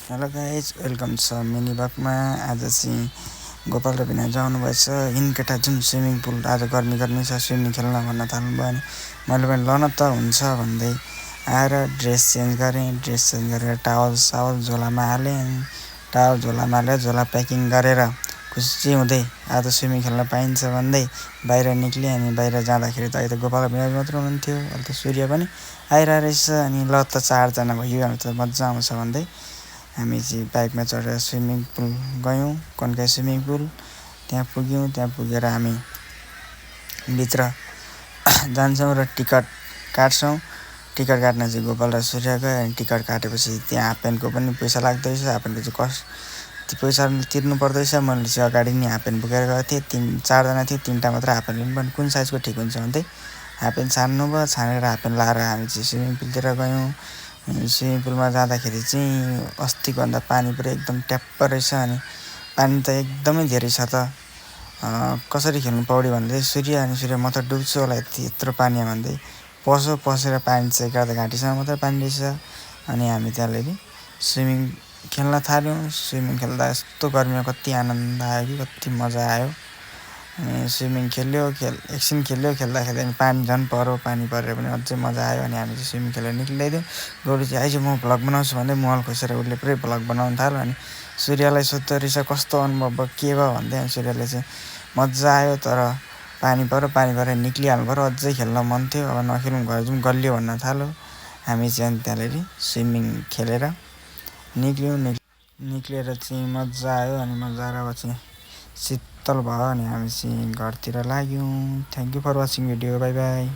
Hello guys, welcome छ mini ब्लगमा। आज चाहिँ गोपाल र बिना जानुभएछ हिनकेटा जुन स्विमिङ पुल। आज गर्मी छ, स्विमिङ खेल्न भन्न थाल्नुभयो। अनि मैले पनि लन त हुन्छ भन्दै आएर ड्रेस चेन्ज गरेर टावल झोलामा हालेँ। अनि टावल झोलामा हालेर झोला प्याकिङ गरेर खुसी हुँदै आज स्विमिङ खेल्न पाइन्छ भन्दै बाहिर निक्लेँ। अनि बाहिर जाँदाखेरि त अहिले त गोपाल र बिना मात्र हुनुहुन्थ्यो। अहिले त सूर्य पनि आइरहेको रहेछ। अनि ल त 4जना भयो, हामी त मजा आउँछ भन्दै हामी चाहिँ बाइकमा चढेर स्विमिङ पुल गयौँ, कन्काई स्विमिङ पुल। त्यहाँ पुग्यौँ। त्यहाँ पुगेर हामी भित्र जान्छौँ र टिकट काट्छौँ। टिकट काट्न चाहिँ गोपाल र सूर्य गयो। अनि टिकट काटेपछि त्यहाँ हाफ प्यान्टको पनि पैसा लाग्दो रहेछ। हाफ प्यान्टको चाहिँ पैसा तिर्नु पर्दोरहेछ। मैले चाहिँ अगाडि नै हाफ प्यान्ट बोकेर गएको थिएँ। 4जना थियो, 3टा मात्र हाफ प्यान्ट लिनु पर्ने, कुन साइजको ठिक हुन्छ भन्दै हाफ प्यान्ट छान्नु भयो। छानेर हाफ प्यान्ट लाएर हामी चाहिँ स्विमिङ पुलतिर गयौँ। स्विमिङ पुलमा जाँदाखेरि चाहिँ अस्तिको भन्दा पानी पुरै एकदम ट्याप्प रहेछ। अनि पानी त एकदमै धेरै छ त, कसरी खेल्नु पौडी भन्दै सूर्य म त डुब्छु होला यत्रो पानीमा भन्दै पसेर पानी चाहिँ गर्दा घाँटीसम्म मात्रै पानी रहेछ। अनि हामी त्यहाँनिर स्विमिङ खेल्न थाल्यौँ। स्विमिङ खेल्दा यस्तो गर्मीमा कति आनन्द आयो कि कति मजा आयो। अनि स्विमिङ एकछिन खेल्दा अनि पानी झन् पऱ्यो। पानी परेर पनि अझै मजा आयो। अनि हामी चाहिँ स्विमिङ खेलेर निक्लिदियौँ। गौरी चाहिँ आइज म भ्लग बनाउँछु भन्दै मोबाइल खोसेर उसले पुरै भ्लग बनाउनु थाल्यो। अनि सूर्यलाई सोध्दो रहेछ कस्तो अनुभव भयो, के भयो भन्दै। अनि सूर्यले चाहिँ मजा आयो, तर पानी परेर निक्लिहाल्नु पऱ्यो, अझै खेल्न मन थियो, अब नखेलौँ घर जाउँ गल्लियो भन्न थाल्यो। हामी चाहिँ त्यहाँनिर स्विमिङ खेलेर निक्लिएर चाहिँ मजा आयो। अनि मजा आएर अब चाहिँ शीतल भयो। अनि हामी चाहिँ घरतिर लाग्यौँ। Thank you for watching video, bye by.